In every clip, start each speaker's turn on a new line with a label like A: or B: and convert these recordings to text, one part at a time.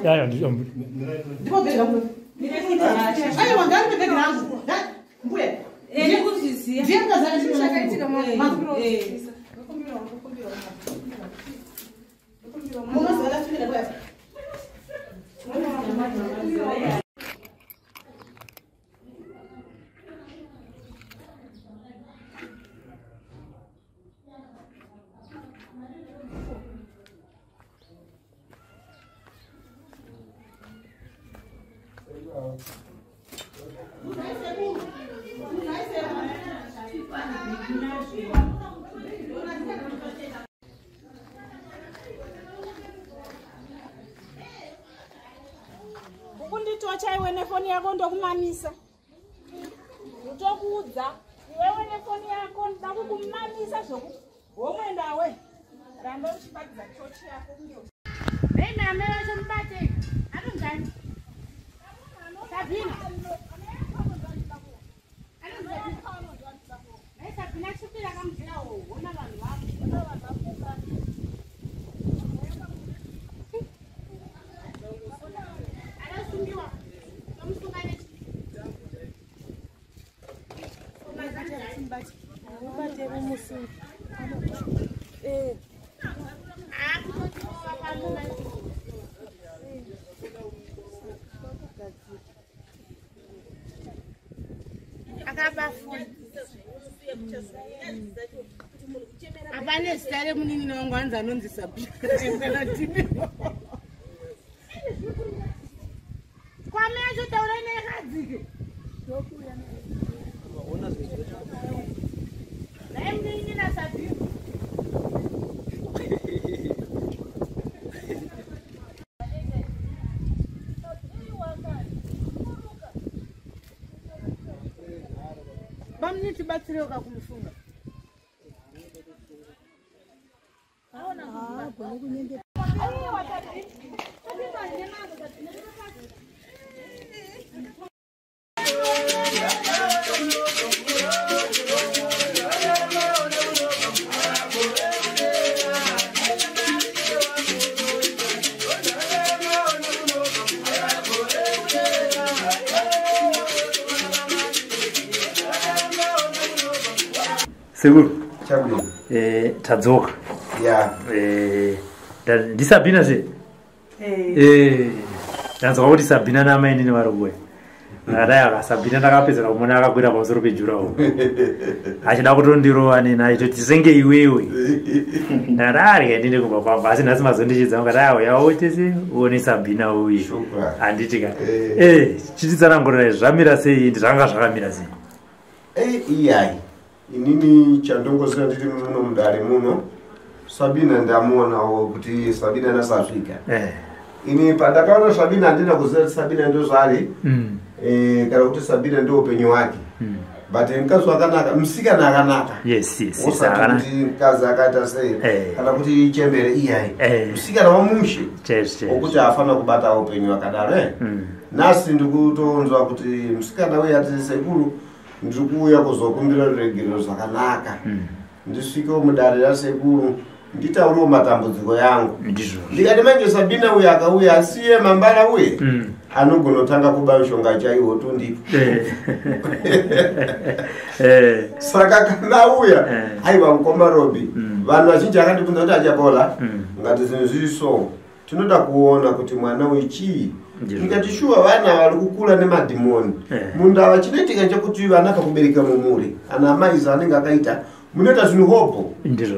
A: Aiwa,
B: Ndipo bhegi rangu. Aiwa, ngaripe bhegi rangu. Mbuya.
C: Ndikuzviziya.
B: Ndiye mukadzi ane
C: Zvakaitika mama.
B: Munoziva akatumira kuya.
C: Ukunditocha iwe nefoni yako ndokumamisa. Ndotokuudza iwewe nefoni yako ndoda kukumamisa zvoku womwendawe. Ramba uchibatidza tochi yako kunge.
D: Hey, mama vacho mubate. Anonzani? Sabina. Anonzani? Hey, Sabina chipira kamudzira ona vanhu vako. Akasungiwa. Tomusunga nechi. Akutotiwa pamuna. Akaba foni.
E: Hapana zita remunin'ina wangu hanzi anonzi Sabina.
D: Kwame acho taurai naye kadzike. Naye munin'ina Sabina.
E: Bamni tibatsirewo kakumusunga.
A: Sekuru.
F: Chabwino.
A: Tadzoka.
F: Ya.
A: NdiSabina zve? Ndanzwa kuti Sabina namainini vari kuuya. Ndakadai aka Sabina ndakapedzera kumuona akakwira pamusoro pejurawo. Achida kutondirova neni achitoti senge iwewe. Ndakati arya ndinde kumba kwangu asi nhasi mazondichidza mukati auya utese uone Sabina uye. Handiti ka. Chititsanangurira zvamira sei zvanga zvakamira sei?
F: Iyai. Inini chandongoziva ndiri muno mudare muno. Sabina ndamuonawo kuti Sabina nasasvika. Ini pandakaona Sabina handina kuziva kuti Sabina ndo zvaari. Kana kuti Sabina ndo upenyu hwake. But mukadzi wakanaka, musikana akanaka.
A: Yes, yes.
F: Usati kuti mukadzi akaita sei kana kuti ichembere iyai. Musikana wamushe. Wokuti haafana kubata upenyu hwakadaro. Nhasi ndikutonzwa kuti musikana uyu ati sekuru ndiri kuuya kuzokumbira ruregerero zvakanaka. Ndisvikewo mudare rasekuru nditaurewo matambudziko yangu. Ndikati manje Sabina uyu akauya asiye mambara uye anogona kutanga kuba mishonga chaiwo tondipo. Saka kana auya aiwa mukoma Robi vanhu vazhinji akandibvunza kuti achapola ngati zvinhu zviri so tinoda kuona kuti mwana uyu chii. Ndikati shuwa vana vari kukura nemadhimoni. Mundava chinoitika chekuti vana pakubereka mumuri ana amai zvaanenge akaita munoita zvinhu hopo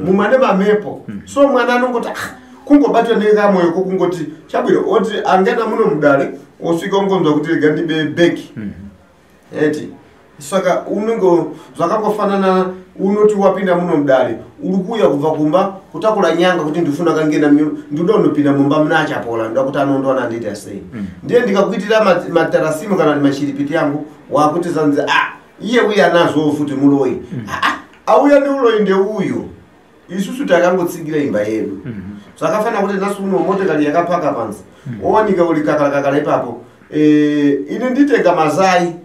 F: mumwe ane mamepo. So mwana anongoti kungobatwa nekamoyo kokungoti chabwino oti angena muno mudare osvika ongonzwa kuti rega ndibe bhegi. Eti saka unenge zvakangofanana unoti wapinda muno mudare uri kuuya kubva kumba kutakura nyanga kuti ndifuna kangena ndoda unopinda mumba muna achapola ndoda kuti anondoona andiita sei. Ndiye ndikakuitira matarasimu kana kuti mashiripiti yangu wakuti zanzi iye uya anazvo futi muroyi. Auya neuroyi ndeuyu. Isusu takangotsigira imba yedu. Zvakafanana kuti nhasi uno motokari yakapaka panze owanika uri kakara ipapo. Ini nditenga mazai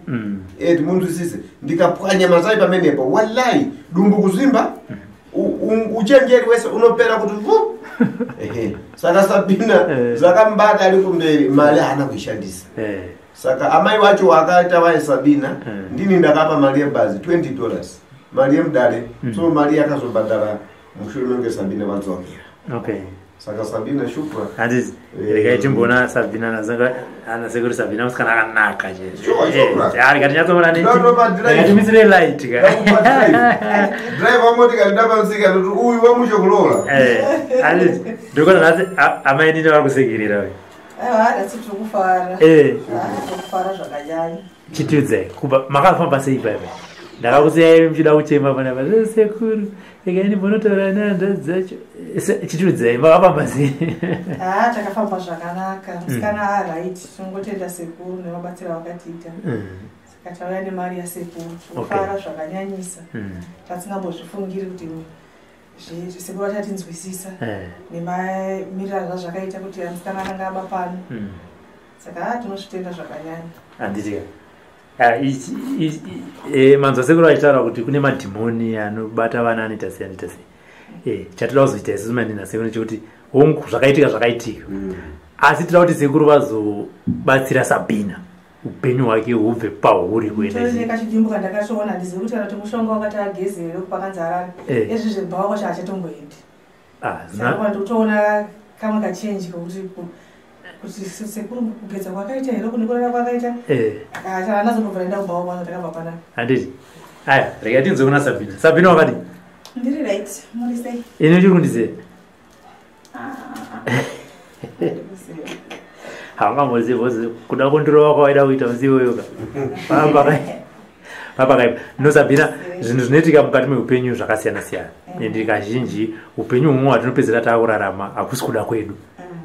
F: munzwisise ndikapwanya mazai pamenepo wallahi dumbu kuzvimba Uchenjeri wese unopera kuti vu. Saka Sabina zvakambata ari kumberi, mari haana kuishandisa. Saka amai wacho wakaita vaye Sabina, ndini ndakapa mari yebhazi $20, mari yemudare. So mari yakazobhadhara mushure menge Sabina vadzokera. Saka Sabina, shukra.
A: Handiti regai timboona Sabina anasekuru. Sabina musikana akanaka.
F: Sure, sure.
A: Rikatinyatsoona.
F: Ndatopa drive.
A: Timisire light ka.
F: Drive wamotikari ndapamusika ndoti uyu wamushokulola.
A: Handiti ndokona nhasi amainini vari kusekerera we.
B: Aiwa, nhasi tiri kufara. Tiri kufara zvakanyanya.
A: Chitiudzai, kubva makafamba sei paipa? Ndakakusiyai muchida kuchema panapa, "Sekuru, regai ndimbonotaura nehanzvadzi dzacho." Chitiudzai, makafamba sei?
B: Ha, takafamba zvakanaka. Musikana aright. Tinongotenda sekuru nemabatsiro avakatiita. Saka tauya nemari yasekuru, tinofara zvakanyanyisa. Tasingambozvifungiri kuti sekuru vachatinzwisisa nemamiriro azvazvakaita kuti musikana akanga aba pano. Saka ha, tinozvitenda zvakanyanya.
A: Handiti ka. Manzwa sekuru vachitaura kuti kune madhimoni anobata vana, anoita sei, anoita sei. Chatoda kuzoita isusu manini nasekuru ndechekuti, hongu, zvakaitika zvakaitika, asi toda kuti sekuru vazobatsira Sabina, upenyu hwake hubve pahuri kuenda
B: Torine kachidimbu kandakatoona, handizivi kuti kana kuti mushonga wakati agezere pakanzi arare. Ezvi zvebhawa kwacho hachatomboendi. Saka ndikutoona kamwe kachenji kokuti kuti sekuru kugeza kwakaita here, kune kurara kwakaita. Anazombobvira enda kubhawa kwanza, takabva panapa.
A: Handiti aya, regai tinzwe kuna Sabina. Sabina, wakadi?
C: Ndiri right, muri sei?
A: Ine chiri kundiziva.
C: Ah, ndikuziva.
A: Haungamboziva kuda kundirova kwawaida kuita musi iwoyo ka. Papakaipa. No, Sabina, zvinhu zvinoitika mukati meupenyu zvakasiyana siyana, ende kazhinji upenyu humwe hwatinopedzera taakurarama hakusi kuda kwedu.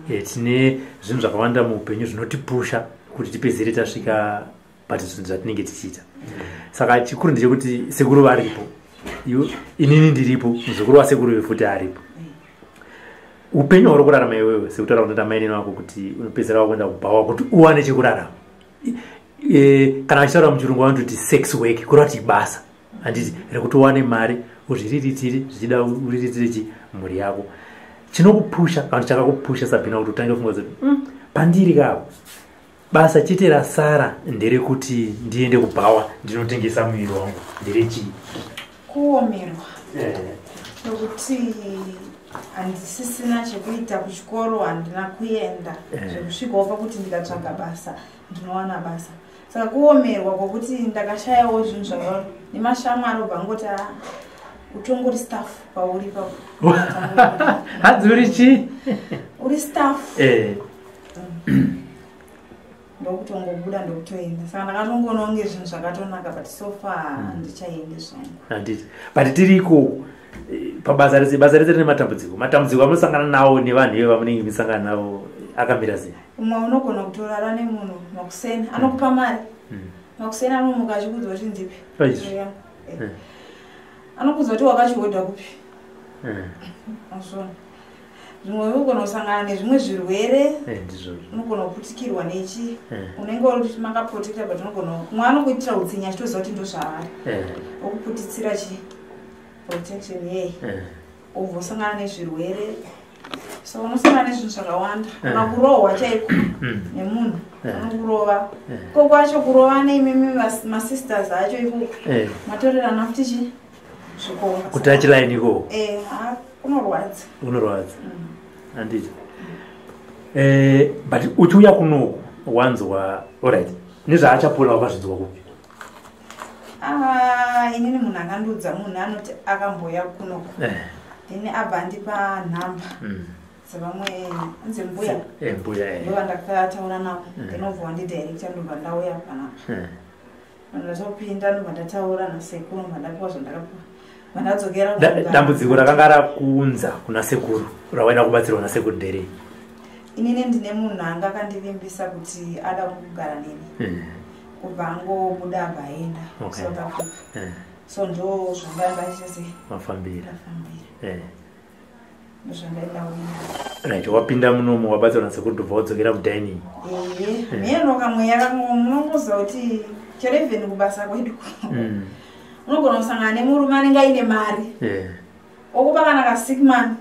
A: Tine zvinhu zvakawanda muupenyu zvinotipusha kuti tipedzere tasvika pati zvinhu zvatinenge tichiita. Saka chikuru ndechekuti sekuru varipo, inini ndiripo, muzukuru wasekuru futi aripo. Upenyu hwauri kurarama iwewe, sekutaura kunoita mainini wako kuti unopedzera wakuenda kubhawa kuti uwane chekurarama, kana vachitaura muchirungu vanototi sex work, kureva kuti basa, handiti, rekuti uwane mari uzviriritire, zvichida uriritire chi mhuri yako. Chinokupusha kana chakakupusha, Sabina, kuti utange kufunga kuti pandiri kapo basa chete rasara nderekuti ndiende kubhawa ndinotengesa muviri wangu, nderechii?
C: Kuomerwa nokuti handisisina chekuita. Kuchikoro handina kuenda zvekusvikawo pakuti ndikatsvaga basa ndinowana basa. Saka kuomerwa kwokuti ndakashayawo zvinhu zvaka nemashamwari obva angoti, "Ah, utongori staff pauri papo."
A: Hanzi uri chii?
C: Uri staff. Ndokutongobuda, ndokutoenda. Saka ndakatongoona kunge zvinhu zvakatonaka, but so far handichaendi zvangu.
A: Handiti, but tiri ikoko, pabasa rese, basa rese rine matambudziko. Matambudziko amunosangana nawo nevanhu ivo vamunenge muchisangana navo akamira sei?
C: Umwe unogona kutorara nemunhu makuseni, anokupa mari. Makuseni anomuka achikuudza kuti ndipi.
A: Aizvo.
C: Yeah. Anokuudza kuti wakachihodha kupi. Azvona zvimwe unogona kusangana nezvimwe zvirwere.
A: Ndizvozvo.
C: Unogona kuputikirwa nechi. Unenge uri kuti makaprotecta, but unogona mumwe anokuitira utsinye achitoziva kuti ndozvaari okuputitsira chi protection yei. Ubva usangana nezvirwere, so unosangana nezvinhu zvakawanda. Kana kurohwa chaiko nemunhu. Anokurova. Ko kwacho kurova neimimi masisters acho ikoko. Matorerana futi chi zvikomba.
A: Kutachiline ikoko.
C: Ha, kunorwadza.
A: Unorwadza, handiti? But uchiuya kunoku wanzwa, alright, nezvaachapola wakazvinzwa kupi?
C: Ah, inini munhu akandiudza, munhu anoti akamboya kunoku. Then abva andipa nhamba dzevamwe, anzi mbuya.
A: Mbuya.
C: Ndova ndakataura navo. Then obva wandidirecta, ndobva ndauya panapa. Ndatopinda, ndobva ndataura nasekuru, ndobva ndapiwa zvandakapiwa, vandadzokera.
A: Dambudziko rakanga rakuunza kuna sekuru, rawaida kubatsirwa nasekuru, nderei?
C: Inini ndine munhu anga akandivimbisa kuti ada kugara neni. Kubva angobuda, abva aenda South Africa. So ndo zvanga ndachiita sei.
A: Mafambira.
C: Ndafambira. Ndozvandaenda.
A: Right, wapinda munomu, wabatsirwa nasekuru, ndobva wadzokera kudining.
C: Ehe, mheno kamweya kamwe, munongoziva kuti chero even kubasa kwedu unogona kusangana nemurume anenge aine mari. Okupa kana ka sick man.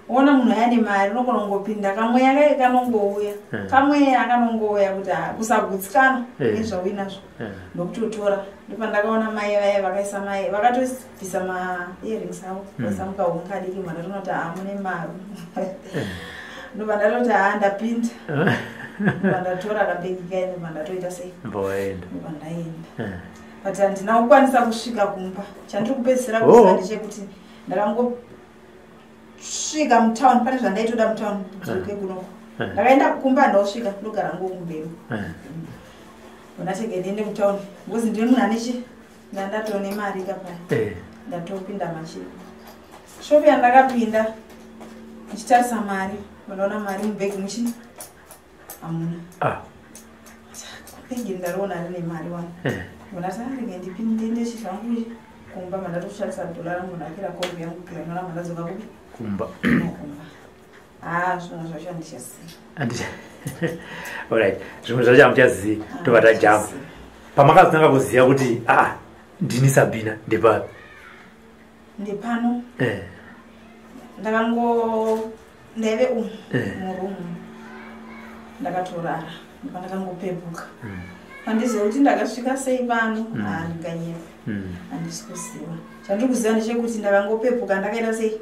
C: Ona munhu ane mari unogona kungopinda kamweya kake kanongouya. Kamweya kanongouya kuti kusagutsikana nezvauinazvo. Ndokutotora. Ndopandakaona mai vaya vakaisa mai vakatobvisa ma-earrings avo vaisa mukahomwe kadiki mwana tonoti mune mari. Ndobva ndatoti ndapinda. Ndobva ndatora kabhegi kai ndobva ndatoita sei.
A: Mbowaenda.
C: Ndobva ndaenda. But handina kukwanisa kusvika kumba. Chandiri kupedzisira kuziva ndechekuti ndakangosvika mutown pane zvandaitoda mutown ndidzoke kunoko. Ndakaenda kumba handosvika ndogara ngokumberi. Ndonatege ndiende mutown because ndine munhu ane chi ndandatone mari kapaya. Ndatopinda machi. Shopu yandakapinda ndichitarisa mari ndaona mari mubhegi muchi hamuna. Bhegi ndariona rine mari wani. Ndonati rege ndipinde ndechizvangu kumba mandatoshandisa dhola rangu ndakira kombi yangu kuenda mandadzoka kupi
A: kumba.
C: Kumba. Zvimwe zvacho handichazivi.
A: Alright, zvimwe zvacho hamuchazivi tobva tajamba. Pamakazotanga kuziva kuti ndini Sabina ndepapi?
C: Ndepano. Ndakango ndaive umu murumu ndakatorara ndopandakangopepuka. Handizivi kuti ndakasvika sei pano handinganyepa. Handisi kuziva. Chandiri kuziva ndechekuti ndakangopepuka ndakaita sei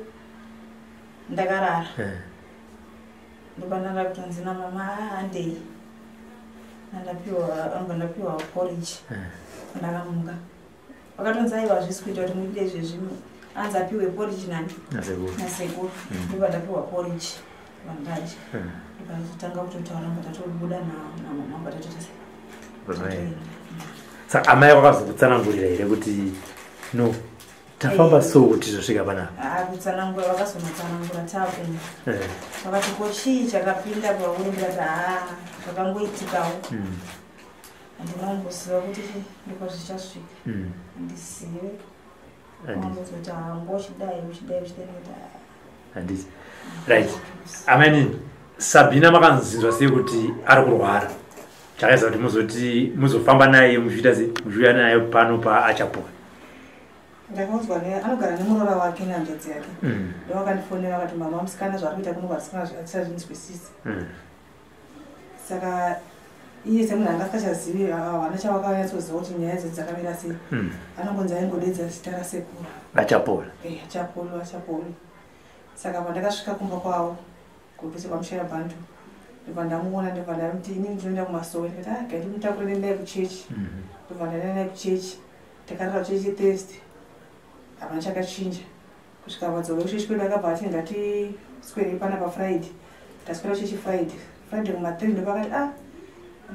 C: ndakarara. Ndopandanga kutonzi namama handei. Ndapiwa porridge. Ndakamuka. Vakatonzi aiwa hazvisi kuita kuti muite izvezvi anzi apiwe porridge nani? Nasekuru. Ndobva ndapiwa porridge. Vandadya. Ndobva kutotaura ndatobuda namama vatatoita sei.
A: Saka amai vakazokutsanangurira here kuti no tafamba so kuti tizosvika panapa?
C: Kutsanangura vakazonotsanangura taakumba. Vakati ko chii chakapinda pauri ndikati zvakangoitikawo. Handinamboziva kuti ndipo zvichasvika. Handizive. Vangozoti ngochidai uchidai uchidai ndikati
A: Handiti. Right. Amai Sabina makanzinzwa sei kuti ari kurwara? Chakaisa kuti muzoti muzofamba naye muchiita sei muchiuya naye pano paAchapola.
B: Ndakaudzwa anogara nemuroora wake nehanzvadzi yake. Ndovakandifonera vakati mama musikana zvaari kuita kuno hatisazvinzwisisi. Saka iye semunhu anga asingachazivi havana chavakanyatsoziva kuti nyaya idzi dzakamira sei. Anongonzi aingodedza zita rasekuru.
A: Achapola.
B: Achapola Achapola. Saka pandakasvika kumba kwavo kupese kwamushaya bhantu ndobva ndamuona ndobva ndamuti inini ndinoenda kumasowe ndikati gandimutakure ndiende naye kuchechi. Ndobva ndaenda naye kuchechi. Takarara kuchechi Thursday. Hapana chakachinja. Kusvika padzoka kuchechi kwedu akabva ati ngatiswerei panapa Friday. Taswera kuchechi Friday. Friday kuma3 ndopakati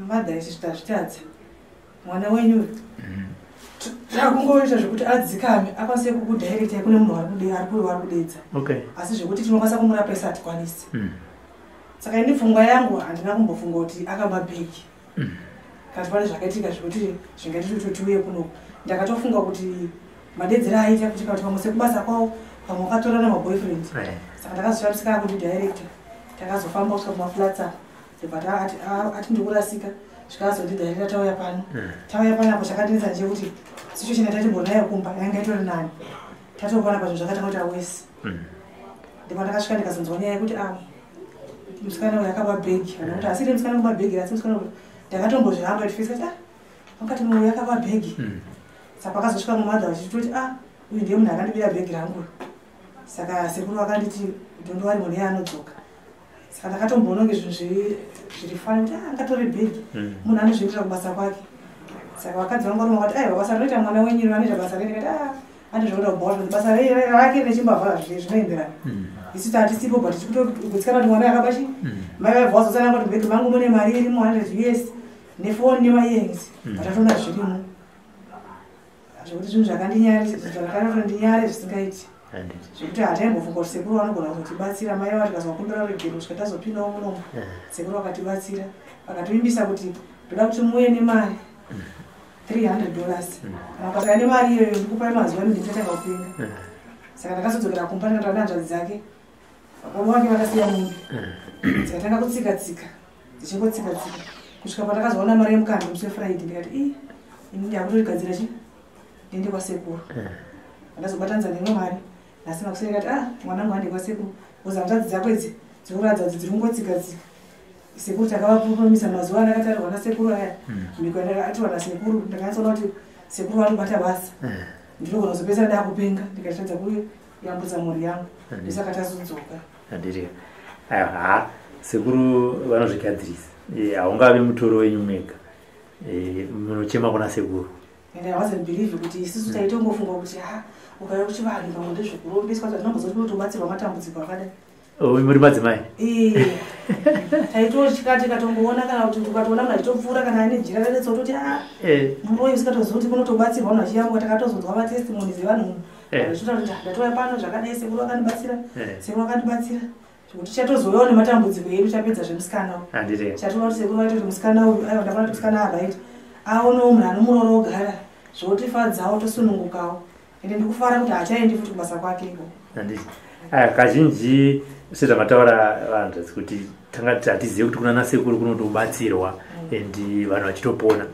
B: mother izvi tazvitadza. Mwana wenyu takungoita zvekuti adzikame akwanise kukudirectai kune munhu wari kudedza. Asi zvekuti tinokwanisa kumurapa isu hatikwanisi. Saka ini pfungwa yangu handina kumbofunga kuti akaba bhegi. Kati pane zvakaitika zvekuti zvingaiti kuti tiuye kuno. Ndakatofunga kuti madedzero aiita kuti pamwe sekubasa kwavo pamwe wakatora namaboyfriend. Saka ndakazoshandisika kuti director. Takazofamba kusvika kumaflats apa. Ndobva ati ndikurasika zvikazondidarira tauya pano. Tauya pano apo chakandinetsa ndechekuti situation yataitimbonayo kumba yanga itori nani. Tatopana pazvinhu zvakatanga kuita wesi. Ndipo ndakasvika ndikazonzwa nyaya yekuti musikana uyu akaba bhegi. Vanhu kuti asiri musikana kuba bhegi asi musikana ndakatombozviramba ndifisa kuti vakati munhu uyu akaba bhegi. Saka pakazosvika mumadha vachitoti uyu ndiye munhu akandibira bhegi rangu. Saka sekuru vakanditi don't worry munhu iye anodzoka. Saka ndakatomboona kunge zvinhu zviri fani kuti angatore bhegi. Munhu anozviitira kubasa kwake. Saka vakadzi vangu varume vakati aiwa basa rinoita mwana wenyu anoita basa rei ndikati anozvoda kubhawa kuti basa rake nechimbavha zvinoenderana. Isu tatisipo but tichikutogutsikana kuti mwana akaba chi. Mai vaibva vazotsanangura kuti bhegi mangu mune mari irimo 100 US nefoni nemaearrings. Vatatoona zvirimo. Zvekuti zvinhu zvakandinyarise zvisingaiti. Zvekuti hataimbofunga kuti sekuru vanogona kuzotibatsira. Mai vavo tikazovakumbira ruregero kusvika tazopindawo munomu. Sekuru vakatibatsira. Vakativimbisa kuti ndoda kuti muuye nemari $300. Kana ukasauya nemari iyoyo ndikupai mazuva ano ndichatanga kupenga. Saka ndakazodzokera kumba ndikataura nehanzvadzi dzake. Baba vake vakasiya mombe. Dzikatanga kutsika tsika. Dzichingotsika tsika. Kusvika pandakazoona mari yemukando musi weFriday ndikati ini ndakutorigadzira chi ndiende kwasekuru. Ndazobatanidza neimwe mari. Nhasi makuseni kati ah mwanangu hande kwasekuru. Because hanzvadzi dzako idzi dzikuratidza kuti dziri kungotsika-tsika. Sekuru takavapromisa mazuva andakatarirwa nasekuru aya. Mhiko yandakatirwa nasekuru ndakanyatsoona kuti sekuru vanobata basa. Ndinogona kuzopedzisira ndakupenga ndikatadza kuyambutsa mhuri yangu. Ndosaka tazodzoka.
A: Handiti. Aiwa ha sekuru vanozvigadzirisa. Haungavi mutoro wenyu mega. Munochema kuna sekuru.
B: And I wasn't believe kuti isusu taitongofunga kuti ha ukauya kuchivanhu pamwe ndezvekurombeswa tinombozoti kunotobatsirwa matambudziko akadai.
A: Oh, muri madzimai.
B: Taitotya tikatongoona kana kuti tukatoona munhu achitopfuura kana ane jira raretsa kutoti a muroyi usingatozivi kuti kunotobatsirwa munhu achiyambuka. Takatozonzwa matestimonies evanhu vachitotaura kuti ndatouya pano zvakadai sekuru vakandibatsira, sekuru vakandibatsira. Zvekuti chatozouyawo nematambudziko edu chapedza zvemusikana uyu.
A: Handiti.
B: Chatoona kuti sekuru vaitoti musikana uyu aiwa ndakaona kuti musikana aright aonewo munhu anomurora ogara zvotifadzawo tosunungukawo. Ende ndikufara kuti haachaendi futi kubasa kwake iko.
A: Handiti. Aya kazhinji sezvamataura vanhu kuti tanga hatizivi kuti kuna nasekuru kunotobatsirwa and vanhu vachitopona.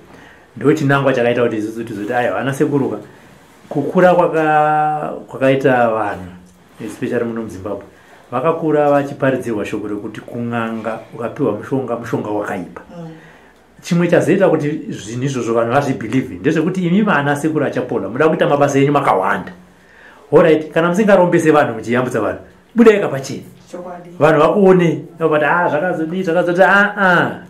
A: Ndo chinangwa chakaita kuti isusu tizoti aiwa ana sekuru ka kukura kwakaita vanhu especially muno muZimbabwe vakakura vachiparidzirwa shoko rekuti kun'anga ukapiwa mushonga, mushonga wakaipa. Chimwe chazoita kuti zvinhu izvozvo vanhu vazvibhilivhe ndezvekuti imi vana sekuru achapola muda kuita mabasa enyu makawanda. Alright, kana musingarombese vanhu muchiyambutsa vanhu budai kapachena. Vanhu vakuone vati ah zvakazodii zvakazoti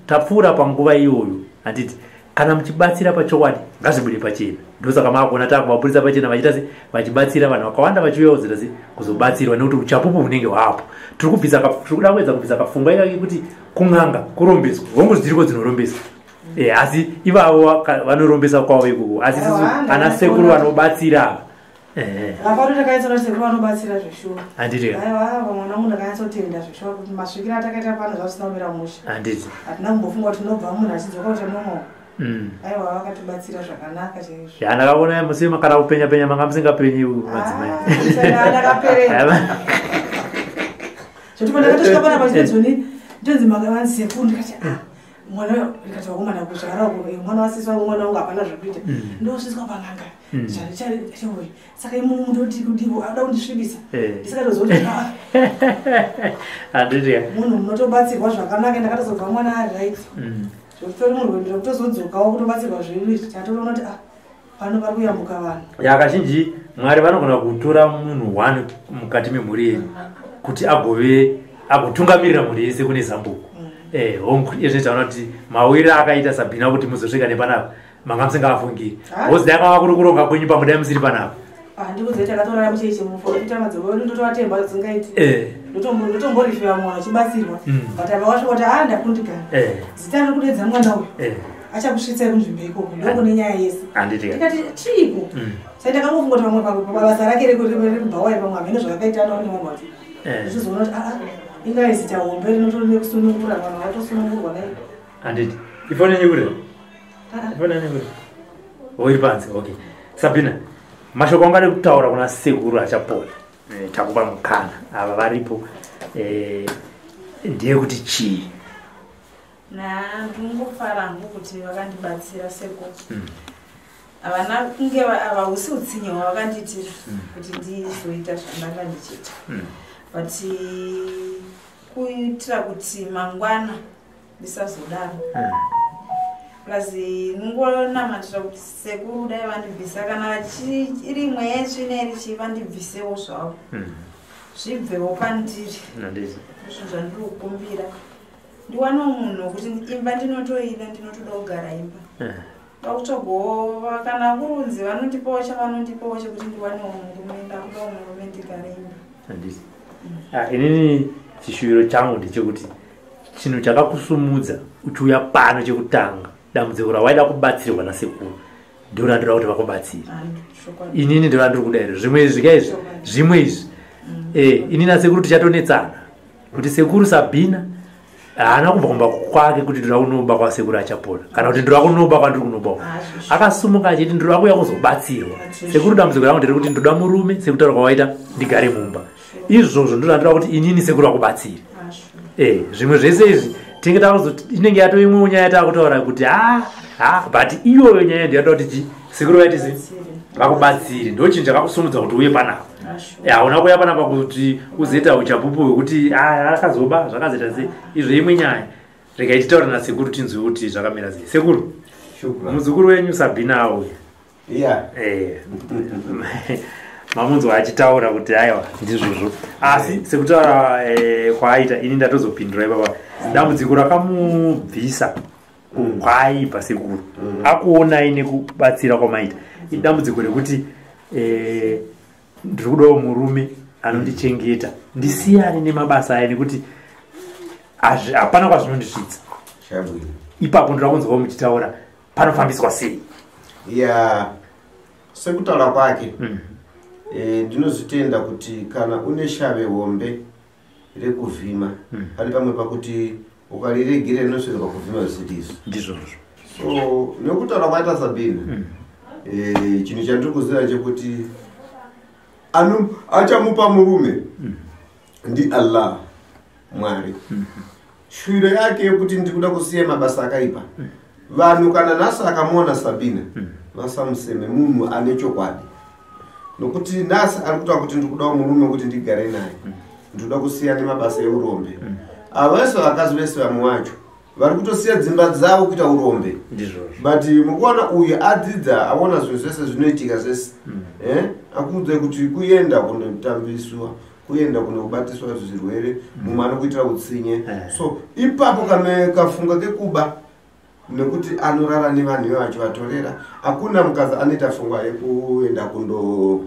A: tapfuura panguva iyoyo. Handiti kana muchibatsira pachokwadi ngazvibude pachena. Ndosaka maakuona takuvaburitsa pachena vachiita se vachibatsira vanhu vakawanda vachiuya kuzoita se kuzobatsirwa nekuti uchapupu hunenge hwapo. Tiri kuda kuedza kubvisa kapfungwa ikake kuti kun'anga kurombeswa. Hongu dziriko dzinorombeswa. Asi ivavo vanorombesa kwavo ikoko. Asi isusu ana sekuru vanobatsira.
B: Apano takaitsa sekuru vanobatsira zveshuwa.
A: Handiti.
B: Aiwa mwana wangu ndakanyatsotenda zveshuwa kuti masvikiro atakaita pano zvasina kumira mushe.
A: Handiti.
B: Hatina kumbofunga kuti tinobva munhu achidzoka kuti nomo. Aiwa vakatibatsira zvakanaka chaizvo.
A: Ya ndakaona musi makara kupenya penya manga musingapenyi madzimai.
B: Ndakaperera. Zvoti pandakatosvika panapa chinzoni ndonzi makavanzi sekuru ndikati ah mwana ndikati vakomana kuzvara uko mwana wasisi wangu mwana wangu hapana zvekuita. Ndosviswa pan'anga. Zvarichari saka imomo ndoti kudivo anoda kundisvibisa. Ndisingatozivi kuti ah.
A: Handiti.
B: Munhu munotobatsirwa zvakanaka ndakatozobva mwana ari right. Zvokutori murwendo rekutozodzokawo kutobatsirwa zvedu izvi tatoona kuti ah pano pari kuyambuka vanhu.
A: Ya kazhinji Mwari vanogona kutora munhu one mukati memhuri yenyu kuti agove agotungamirira mhuri yese kune zambuko. Hongu izvi taona kuti mawira akaita Sabina kuti muzosvika nepanapa manga musingavafungiri. Hozi dai kwava kuri kuronga kwenyu pamwe dai musiri panapa.
B: Handikuziva takatorara mucheche mufo kuita madzoro edu ndotovatemba dzingaiti. Ndotomborifira mwana achibatsirwa. But apa wasvika kuti ah ndakundikana. Zita riri kudedza mwana uyu. Achakusvitsai kunzvimbo ikoko ndokune nyaya yese.
A: Handiti.
B: Ndikati chiiko? Saka ndakangofunga kuti pamwe pabasa rake rekubhawa pamwe hameno zvakakaita anaone vanhu vacho. Ndichizoona kuti ah ingaa zita hombe rinotori nekusunungura vanhu vatosunungurwa naye.
A: Handiti. Ifoni yenyu kuri? Ifoni yenyu kuri? Oh, iri panze. Okay. Sabina, mashoko angade kutaura kuna sekuru achapola. Takupa mukana ava varipo. Ndeyekuti chii?
C: Ndingofara hangu kuti vakandibatsira sekuru. Havana kunge hausi utsinye hwavakandiitira kuti ndizoita zvandanga ndichiita. But kuitira kuti mangwana ndisazodaro. Plus ndingonamatira kuti sekuru dai vandibvisa kana iri mweya yetsvina iri chii vandibvisewo zvavo. Zvibvewo pandiri.
A: Handiti.
C: Ndizvo zvandiri kukumbira. Ndiwanewo munhu wekuti imba ndinotoida ndinotoda kugara imba. Ndakutsvagawo kana kurunzi vanondipawo chavanondipawo chekuti ndiwanewo murume ndakudawo murume ndigare imba.
A: Handiti. Inini chishuviro changu ndechekuti chinhu chakakusumudza uchiuya pano chekutanga dambudziko rawaida kubatsirwa nasekuru ndiro randinoda kuti vakubatsire. Inini ndiro randiri kuda iro zvimwe izvi ka izvi zvimwe izvi. Inini nasekuru tichatonetsana kuti sekuru Sabina haana kubva kumba kwake kuti ndinoda kunoba kwasekuru achapola kana kuti ndinoda kunoba kwandiri kunoba. Akasumuka achiti ndinoda kuuya kuzobatsirwa. Sekuru dambudziko rangu nderekuti ndinoda murume sekutaura kwawaita ndigare mumba. Izvozvo ndiro randinoda kuti inini sekuru vakubatsire. Zvimwe zvese izvi tinenge takuzoti inenge yatoimwewo nyaya yatakutaura kuti but iyoyo nyaya ndiyo yatoda kuti chi sekuru vaite sei vakubatsire. Ndo chinhu chakakusumudza kuti uye panapa. Hauna kuuya panapa kuti uzoita uchapupu hwekuti akazoba zvakazoita sei. Izvo imwe nyaya. Regai titaure nasekuru tinzwe kuti zvakamira sei. Sekuru, muzukuru wenyu Sabhina auya. Mamunzwa achitaura kuti aiwa ndizvozvo, asi sekutaura kwaaita ini ndatozopindura ipapa. Dambudziko rakamubvisa kwaaibva sekuru akuonai nekubatsira kwamaita idambudziko rekuti ndiri kudawo murume anondichengeta, ndisiyane nemabasa aya nekuti hapana kwazvinondisvitsa. Ipapo ndoda kunzwawo muchitaura panofambiswa sei.
F: Ya, sekutaura kwake, ndinozvitenda kuti kana une shave hombe rekuvhima, pane pamwe pakuti ukariregera rinosvika pakuvhima zvisiri izvo.
A: Ndizvozvo.
F: So nekutaura kwaita Sabhina, chinhu chandiri kuziva chekuti achamupa murume ndi Allah, Mwari. Shwiro yake yekuti ndikuda kusiya mabasa akaipa, vanhu kana nhasi akamuona Sabhina vasamuseme, munhu ane chokwadi, nokuti nhasi ari kutaura kuti ndikudawo murume kuti ndigare naye, ndikuda kusiya nemabasa eurombe. Ava vese vakadzi vese vamwe vacho vari kutosiya dzimba dzavo kuita urombe, but mukuona uyu adzidza, aona zvinhu zvese zvinoitika zvese, akuudzai kuti kuenda kunotambiswa, kuenda kunobatiswa zvirwere, mumwe anokuitira utsinye. So ipapo kana kafunga kekuba, nekuti anorara nevanhu ivo achivatorera, hakuna mukadzi anoita pfungwa yekuenda kundo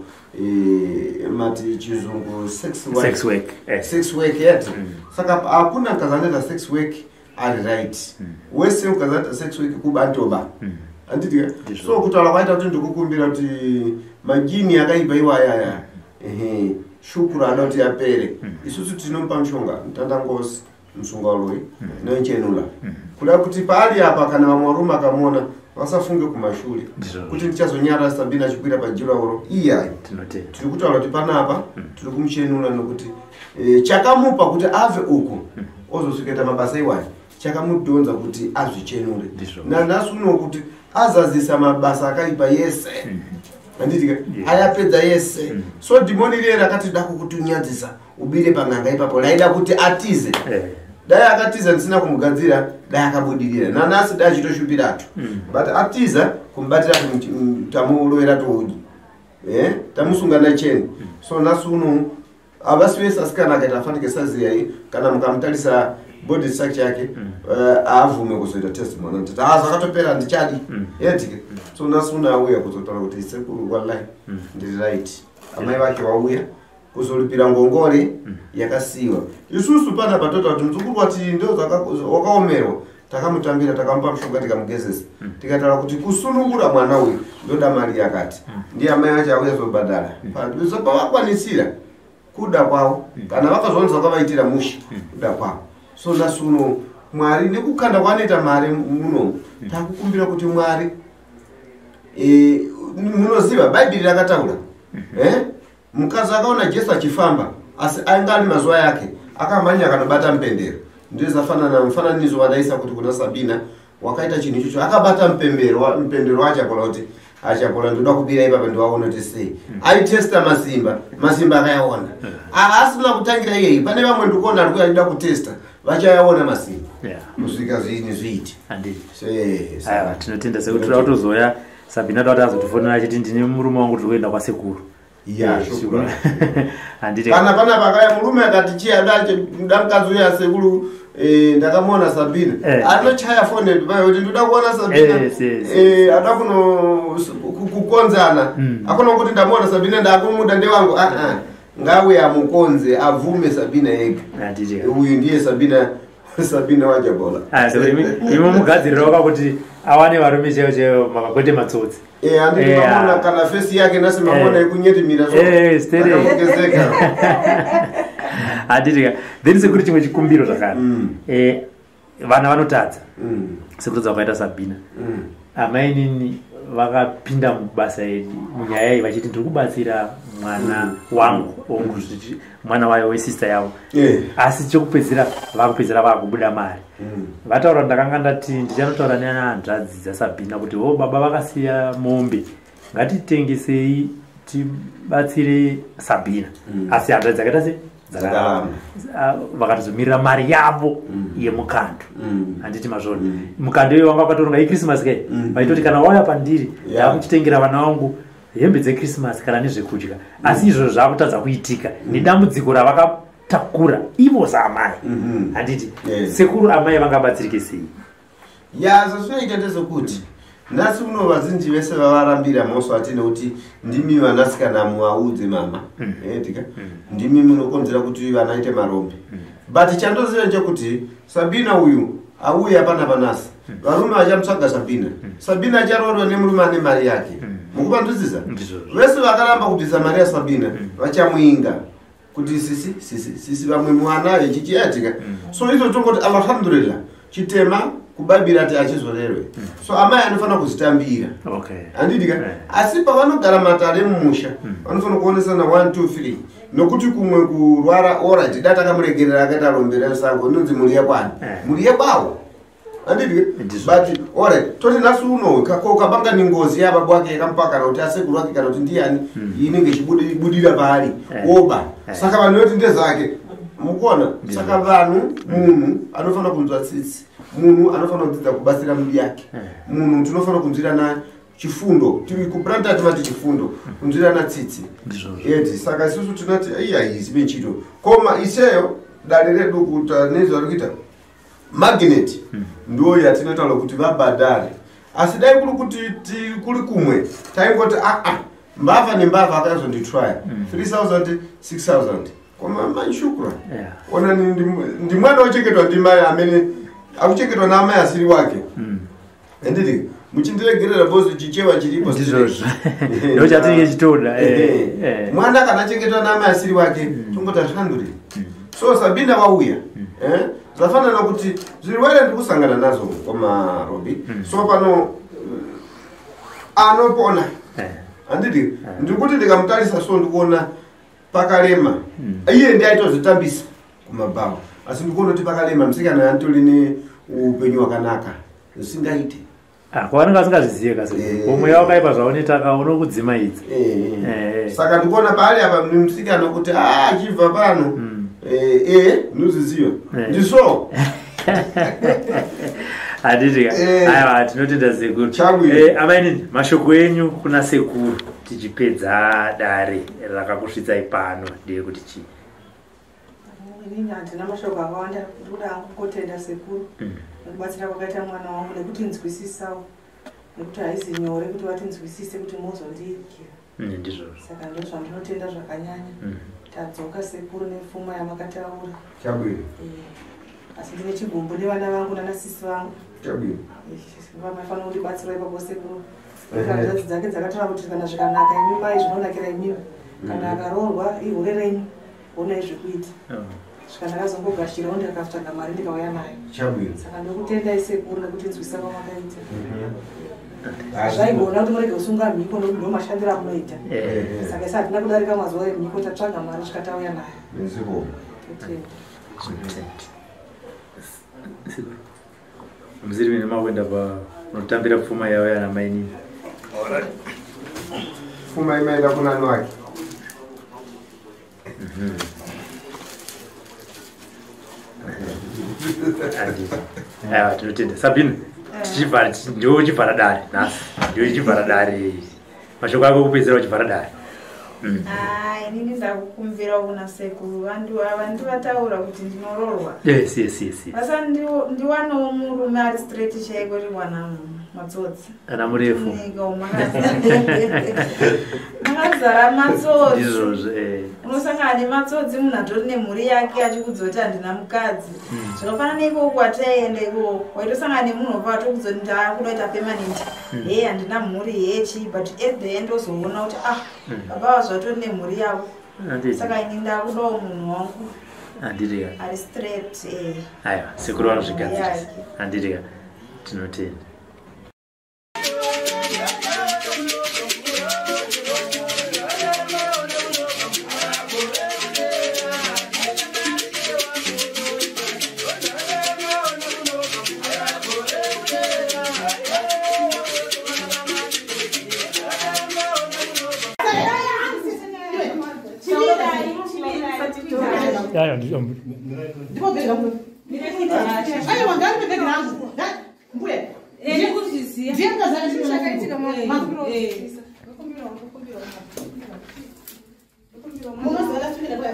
F: mati chizungu sex work.
A: Sex work.
F: Sex work yet. Saka hakuna mukadzi anoita sex work ari right. Wese mukadzi anoita sex work kuba ntoba, handiti? So kutaura kwaita kuti ndikukumbira kuti majini akaipa iwayaya, ehe, shukuru ada kuti apere. Isusu tinomupa mushonga mutandangosi, musungauroi noichenula, kuda kuti paari apa kana vamwe varume akamuona vasafunge kumashure kuti ndichazonyara Sabina achikwira pajurauro iyai. Tiri kutaura kuti panapa tiri kumuchenura nokuti chakamupa kuti abve uku ozosvikaita mabasa iwayo, chakamudhonza kuti azvichenure. Nanhasi uno kuti azazisa mabasa akaipa yese, handitika? Ayapedza yese. So dhimoni riye rakati da kukutunyadzisa ubire pang'anga ipapo, raida kuti atize. Dai akatiza ndisina kumugadzira, dai akabudirira nanhasi, dai achitoshupiratu. But atiza, kumubatira, tamurovera toudyi, tamusunga necheni. So nhasi uno havasi vese asikana akaita afanike size yai, kana mukamutarisa body structure yake, haabvume kuzoita testimony, anditi ha zvakatopera, ndichadi yetike. So nhasi uno auya kuzotaura kuti sekuru, wallahi ndiri right. Amai vake vauya kuzoripira ngongore yakasiyiwa. Isusu panapa totaura kuti muzukuru wati ndo wakaomerwa, takamutambira, takamupa mushonga, tikamugezesa, tikataura kuti kusunungura mwana uyu ndoda mari yakati. Ndiye amai acho auya zobhadhara pavakwanisira kuda kwavo. Kana vakazoonesa kwavaitira mushe kuda kwavo. So nhasi uno Mwari nekukanda kwaanoita mari muno, takukumbira kuti Mwari, munoziva Bhaibheri rakataura, Mukadzi akaona Jesu achifamba, asi ainge ari mazuva yake, akamhanya akanobata mupendero. Ndozafanana mufananidzo wandaisa kuti kuna Sabina wakaita chinhu ichocho, akabata mupendero waAchapola kuti Achapola ndoda kubira ipapa, ndiwaona kuti sei. Aitesta masimba, masimba akayaona. Asina kutangira iyeyi, pane vamwe ndikuona ari kuya achida kutesta, vachayaona masimba kusvika zvinhu zviite.
A: Aiwa, tinotenda sekuti toda kutozoya Sabina, toda kuti azotifonera achiti ndine murume wangu, tiri kuenda kwasekuru.
F: Ya, shukran.
A: Handiti?
F: Kana pana pakaya murume akati chiya da mukadzi uya sekuru, ndakamuona Sabina, anochaya foni payo kuti ndoda kuona Sabina.
A: Yes, yes.
F: Ada kuno kukonzana. Akona kuti ndamuona Sabina, ndakumuda, ndewangu. Ah ah, ngauye amukonze, abvume Sabina yega.
A: Handiti?
F: Uyu ndiye Sabina, Sabina waJabola.
A: Ah, sekuti imi mugadzirirawo kakuti awane varume chaivo chaivo, makakwete matsotsi.
F: Handiti? Mamona kana face yake nasi, mamona yekunyetimira.
A: Sterek.
F: Akapogezeka.
A: Handiti? Then sekuri chimwe chikumbiro zvakare. Vana vanotadza, sekutadza kwakaita Sabina. Amainini vakapinda mubasa iri, munyaya iyi, vachiti ndiri kubatsira mwana wangu, wangu mwana wayo wesister yavo. Asi chekupedzera vakupedzera vakubuda mari. Vataura, ndakanga ndati ndichanotaura nehanzvadzi dzaSabhina kuti o baba vakasiya mombe, ngatitengesei. tibatsire Sabina. Asi hanzvadzi dzakaita sei? Dzakaramba. Vakatozomirira mari yavo yemukando. Handiti mazvona. Mukando iyoyo wanga wakatoronga iChristmas kai. Vaitoti kana wauya pandiri ndakuchitengera vana vangu hembe dzeChristmas kana nezvekudya. Asi izvozvo zvakutadza kuitika nedambudziko ravakatakura ivo saamai. Handiti sekuru amai vangabatsirike sei?
F: Ya, zvazvinoita ndezvekuti nhasi uno vazhinji vese vavarambira mhosva atine kuti ndimi vanasikana muaudze mama. Tika ndimi munokonzera kuti vana ite marombe. But chandoziva ndechekuti Sabina uyu auya pana panasi. Varume vachamutsvaga Sabina. Sabina acharoorwa nemurume ane mari yake. Mukupandudzisa? Vese vakaramba kubvisa mari yaSabina vachamuinga kuti sisi sisi sisi vamwe mwana vechichiatika. So izvo tongoti alhamdulillah chitema kubabira ati achizorerwe. So amai anofanira kuzitambira.
A: Okay.
F: Handidika? Asi pavanogara matare mumusha vanofanira kuonesana 1 2 3 nokuti kumwe kurwara alright data kamuregerera akaita rombera sango inonzi mhuri yekwani. Mhuri yekwawo. Handidika? But alright toti nhasi uno kabanga ningozi yababa wake yakamupa kana kuti asekuru wake kana kuti ndiyani inenge ichibudira paari oba. Saka vanhu voti ndezvake. Mukuona? Saka vanhu munhu anofanira kunzwa tsitsi. Munhu anofanira kudzidza kubatsira mudi yake. Munhu tinofanira kunzwirana chifundo. Tiri kubranda timati chifundo, kunzwirana tsitsi. Eti saka isusu tinoti iya izibe chiro. Koma iseyo dare redu kuta nezvari kuita magnet ndo yatinotaura kuti vabhadhare. Asi dai kuri kuti kuri kumwe taingoti a mbavha nembavha akazonditry 3000 6000. Koma manshukura. Ona ndi mwana uchengetwa ndi mai amene akuchengetwa naamai asiri wake. Handiti muchindiregerera bozi chichewa chiripo
A: ndizvozvo. Ndo chatinenge chitoda.
F: Mwana kana achengetwa naamai asiri wake tongoti alhamdulillah. So Sabina wauya. Zvafanana kuti zvirwere ndiri kusangana nazvo koma Robi. So pano anopona. Handiti ndikuti ndikamutarisa so ndikuona pakarema. Iye ndiye aitozvitambisa kumabhawa. Asi ndikuona kuti pakarema musikana antori neupenyu hwakanaka. Zvisingaite.
A: Kwavanenge vasingazvizive kasi. Umwe wakaipa zvaunetaka unokudzimaidza.
F: Saka ndikuona paari apa musikana kuti achibva pano. Ndozviziva. Ndizvo.
A: Handiti aiwa tinotenda sekuru. Amainini mashoko enyu kuna sekuru tichipedza dare rakakusvitsai pano ndeyekuti chii?
B: Inini handina mashoko akawanda, ndikuda hangu kutenda sekuru nekubatsira kwakaita mwana wangu nekutinzwisisawo, nekuti haizi nyore kuti vatinzwisise kuti mozondiikira.
A: Ndizvozvo.
B: Saka ndozvandinotenda zvakanyanya. Tadzoka sekuru nepfuma yamakataura.
F: Chabwino.
B: Asi ndine chigumbu nevana vangu nanasisi vangu.
F: Chabwino.
B: Vamafanira kundibatsira ipapo sekuru. Hanzvadzi dzake dzakataura kuti kana zvikanaka imi mai zvinonakira imimi. Kana akaroorwa ihure renyu onai zvekuita. Svika ndakazongogashirawo ndikatsvaga mari ndikauya nayo.
F: Chabwino.
B: Saka ndokutendai sekuru nekutinzwisa kwamakaita. Zvaigona kuti murege kusunga mhiko nokuti ndo mashandiro amunoita. Saka isi hatina kudarika mazuva emhiko tatsvaga mari svika tauya nayo. Totenda.
A: Muziri mene makuenda pa unotambira pfuma yavo yana mainini.
F: Pfuma imaenda kuna nwake.
A: Aiwa tinotenda. Sabina, tichivhara ndiwe uchivhara dare nhasi. Ndiwe uchivhara dare. Mashoko ako ekupedzisira uchivhara dare.
C: Inini ndakukumbira kuna sekuru vandu vataura kuti ndinoroorwa.
A: Yes yes yes.
C: Basa ndiwanawo murume ari straight chaiko riwana matsotsi.
A: Ana murefu.
C: Makazara matsotsi.
A: Ndizvozvo.
C: Unosangana nematsotsi munhu atori nemhuri yake achikuudza kuti handina mukadzi. Zvakafanana neikoko kwataienda ikoko waitosangana nemunhu wobva atokuudza kuti ndakuda kuita permanent. Hee handina mhuri hee chii but at the end ozoona kuti baba vazvatori nemhuri yavo. Saka ini ndakudawo munhu wangu.
A: Handiti.
C: Ari straight.
A: Aiwa sekuru vanozvigadzirisa. Handiti. Tinotenda.
B: Ndipo bhegi rangu. Aiwa ngaripe bhegi rangu. Mbuya.
E: Ndikuzviziya.
B: Ndiye mukazana chinhu
E: chakaitika mama.
B: Munoziva katsvina kwa.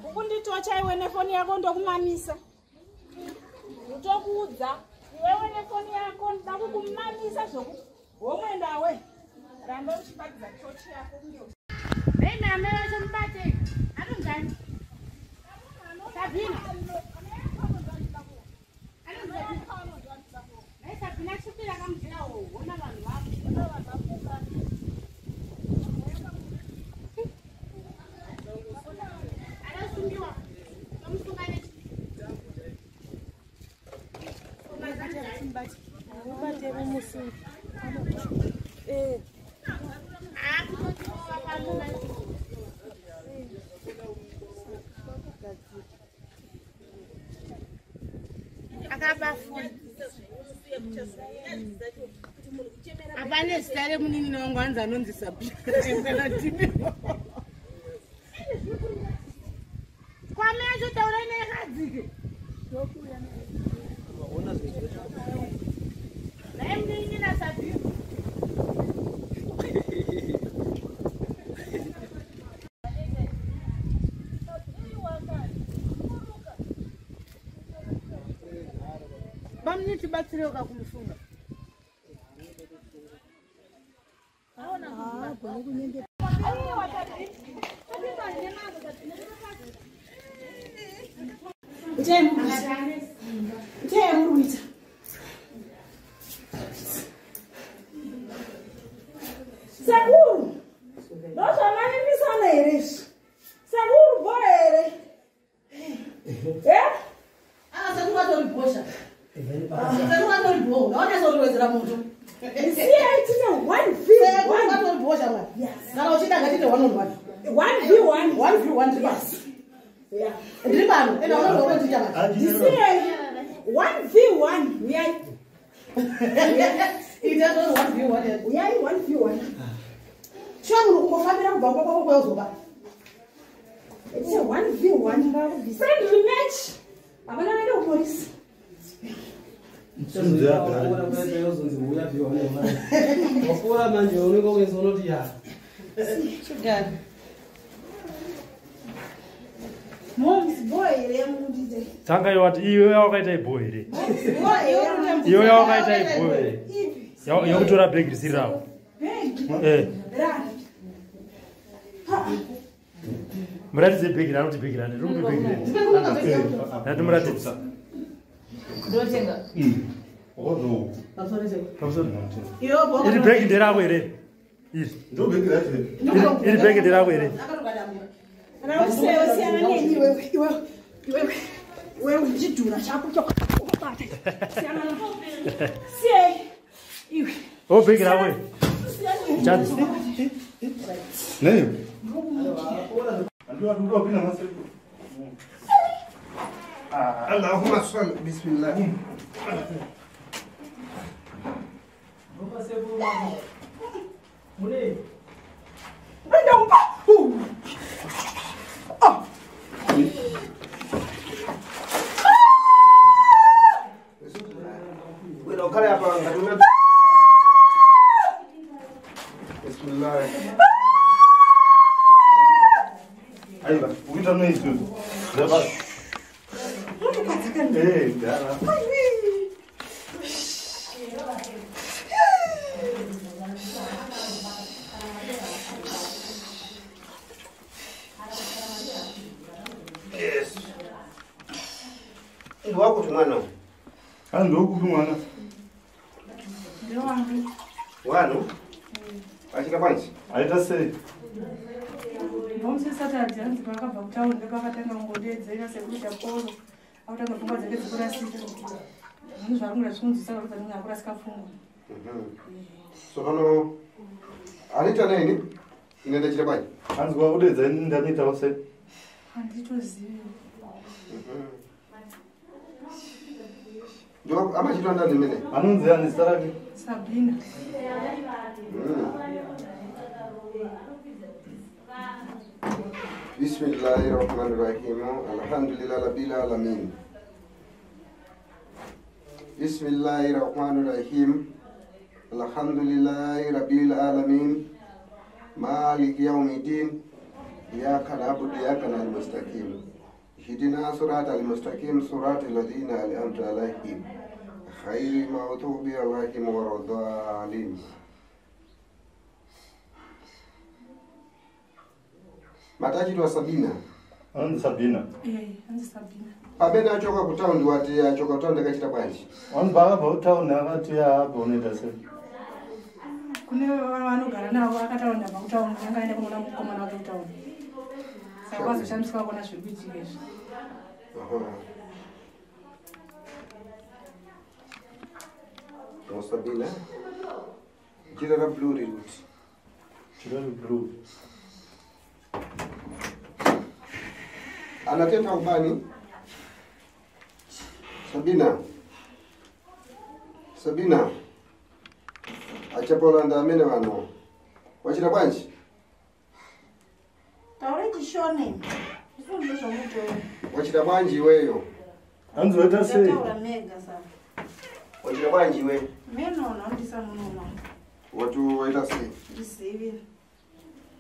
D: Ukunditocha iwe nefoni yako ndokumamisa. Ndokuudza iwewe nefoni yako ndoda kukumamisa zvokuti womwendawe. Ramba uchibatidza tochi yako kunge. Hey mama wacho mubate. Atonzani. Sabina. Hey Sabina chipira kamudira wona vanhu vako.
E: Apane zita remunin'ina wangu hanzi anonzi Sabina.
D: Kwame yacho taurai naye kadzike. Naye munin'ina Sabina.
E: Bamni tibatsire kumusunga.
D: Sekuru, ndozvamanimisana here izvi? Sekuru bho here?
B: Sekuru vatori bhosha. Sekuru vatori bho. Ngavanyatsoriwedzera moto.
D: Siyai tine 1v1.
B: Sekuru vatori bhosha mwana. Kana uchida ngatite 1 on 1.
D: 1v1.
B: 1v1 ndiri pano.
D: Yeah.
B: Ndiri pano. Enda unozokuita manje.
D: Ndisiyai 1v1. Uyai.
B: Ita zvozvo 1v1.
D: Uyai 1v1.
B: Shuwa munhu kungofambira kubva kumba kwako kwauzoba.
D: It's a 1v1. Friendly match. Havana vaenda kupolisi.
G: Wapfuura manje unenge unoti ya.
C: Moms boy here mundite.
A: Tanga iwe wati iwe wakaita ibho here. Iwe wakaita ibho here. Yokutora bhegi risiri rako.
D: Bhegi?
A: Muratidze bhegi rako kuti bhegi rani. Riri kupi bhegi rani? Ndati muratidze.
B: Ndotenga.
A: Iri bhegi nderako here? Iri. Iri bhegi nderako here?
D: Siyana neni iwewe iwewe iwewe ndichidhura chako chokubata. Siyana siyai iwe.
A: O bhegi rako here? Chadzi.
H: Nei. Allahumma salli bismillah.
F: Bismillah.
H: Aiwa, uita nei izvozvo? Eh, dara.
F: Yes. Wakuti mwana?
H: Ndokupi mwana?
F: Wanu? Achika panchi?
H: Aita sei?
B: Kubva musi weSaturday hanzi paakabva kutaundi ndopakatanga kungodeedzera sekuru Chaporo. Akutanga pfungwa dzake dzikurasika. Zvinhu zvaari kuda zvikunzwisa kuti anenge akurasika pfungwa.
F: So pano anoita neni inoenda chira bwanji?
H: Hanzi wakudeedza ini ndanoitawo sei?
B: Handitozivi.
F: Ndo amachitwa ndani mene?
H: Anonzi ani zita rake?
B: Sabina.
F: Bismillahirrahmanirrahim. Alhamdulillah rabbil alamin. Bismillahirrahmanirrahim. Alhamdulillahi rabbil alamin. Maliki yawmiddin. Iyyaka na'budu wa iyyaka nasta'in. Ihdina siratal mustaqim siratal ladzina an'amta alaihim ghayril maghdubi alaihim waladdallin. Matachitwa Sabina.
H: Anzi Sabina.
B: Anzi Sabina.
F: Pamene achoka kutaundi wati achoka kutaundi akachita bwanji?
H: Wanzi paakabva kutaundi akati abva unoita sei?
B: Kune vanogara navo akataura ndabva kutaundi anga aenda kunoona mukomana wake kutaundi. Saka vazoshamisika kuona zviri kuitika izvi.
F: No Sabina. Jira ra blue riri kuti.
H: Jira reblue.
F: Anateta ubani? Sabina. Sabina. Achapola ndamene vano. Wachira bwanji?
C: Taure chishone. Zvinhu zvamutora.
F: Wachira bwanji iweyo?
H: Hanzi waita sei?
C: Taura mega saka.
F: Wachira bwanji iwe?
C: Meno ndisa munono.
F: Watu waita sei?
C: Ndizivi.